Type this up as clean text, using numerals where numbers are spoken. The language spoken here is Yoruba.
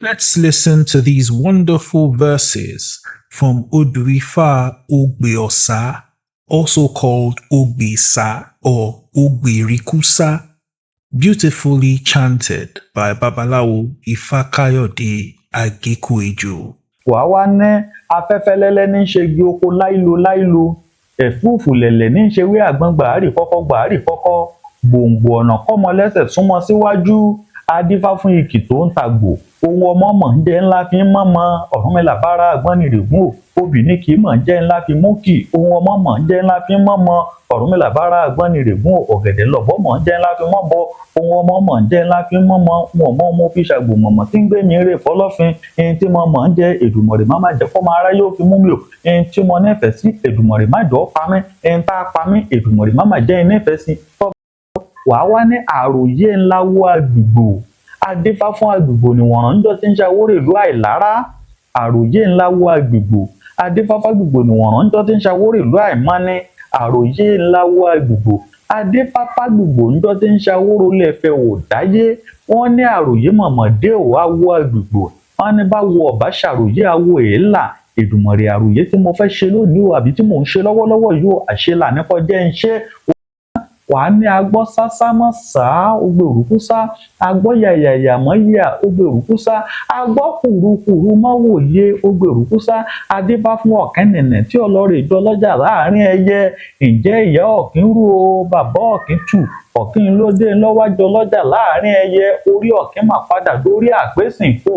Let's listen to these wonderful verses from Odu Ifá Ogbe Osa, also called Ogbesa or Ogberikusa, beautifully chanted by Babalawo Ifakayode Agekuejo. Wàá wá ní afẹ́fẹ́ lẹ́lẹ́ ní í ṣe igi oko láìlo láìlo, ẹ̀fúùfù lẹ̀lẹ̀ ní í ṣewé àgbọn gbàárì kọ́kọ́ gbàárì kọ́kọ́, gbòǹgbò ọ̀nà kọ́mọ lẹ́sẹ̀ súnmọ́ síwájú, adífá fún ikì tó ń tagbò, ohun ọmọ mọ̀ ń jẹ́ ńlá fi ń mọ́mọ. Ọ̀rúnmìlà bára àgbọn nìrègún o, obì ní kì í mọ̀ ń jẹ́ ńlá fi mú kì, ohun ọmọ mọ̀ ń jẹ́ ńlá fi ń mọ́mọ. Ọ̀rúnmìlà bára àgbọn nìrègún o, ọ̀gẹ̀dẹ̀ lọ̀bọ mọ̀ ń jẹ́ ńlá fi mọ́bọ, ohun ọmọ mọ̀ ń jẹ́ ńlá fi ń mọ́mọ. Wọn ò mọ mo fi ṣàgbò mọ̀mọ́ tí ń gbé mi rè fọlọ́fin. Ẹni tí mo mọ̀ ń jẹ́, Èdùmàrè má má jẹ́ kó máa aráyé ó fi mú mi o. Ẹni tí mo nífẹ̀ẹ́ sí, Èdùmàrè má jọ̀ọ́ pa mí. Ẹni tá a pa mí, Èdùmàrè má má jẹ́ ẹ nífẹ̀ẹ́ sí. Wàá wá ní àròyé ńlá wo àgbègbò, adífá fún àgbègbò níwọ̀nràn ńjọ́ tí ń ṣàwórè ìlú àìlára. Àròyé ńlá wo àgbègbò, adífá fágbègbò níwọ̀nràn ńjọ́ tí ń ṣàwórè ìlú àìmọ́ni. Àròyé ńlá wo àgbègbò, adífá fágbègbò ńjọ́ tí ń ṣàwórò lẹ́fẹ̀ẹ́ ò dáyé. Wọ́n ní àròyé mọ̀mọ́dé ò awo àgbègbò. Wọ́n ní báwo ọ̀bá ṣàròyé awo èélà. Èdùmàrè, àròyé tí mo fẹ́ ṣe lónìí o, àbí tí mò ń ṣe lọ́wọ́lọ́wọ́ yìí o, àṣelà nípa jẹ́ ń ṣe. Wàá ní agbọ́ sásá mọ́ sá, ó gbèrúkú sá, agbọ́ yàyàyà mọ́ yà, ó gbèrúkú sá, agbọ́ kùrukùru mọ́ wòye, ó gbèrúkú sá, adífá fún ọ̀kẹ́nìnì tí ọlọ́rẹ̀ ìjọ lọ́jà láàrin ẹyẹ. Ǹjẹ́ ìyá ọ̀kín rú o, bàbá ọ̀kín tù, ọ̀kín lóde ńlọ́wájọ lọ́jà láàrin ẹyẹ, orí ọ̀kín mà padà dórí àpésìn kò.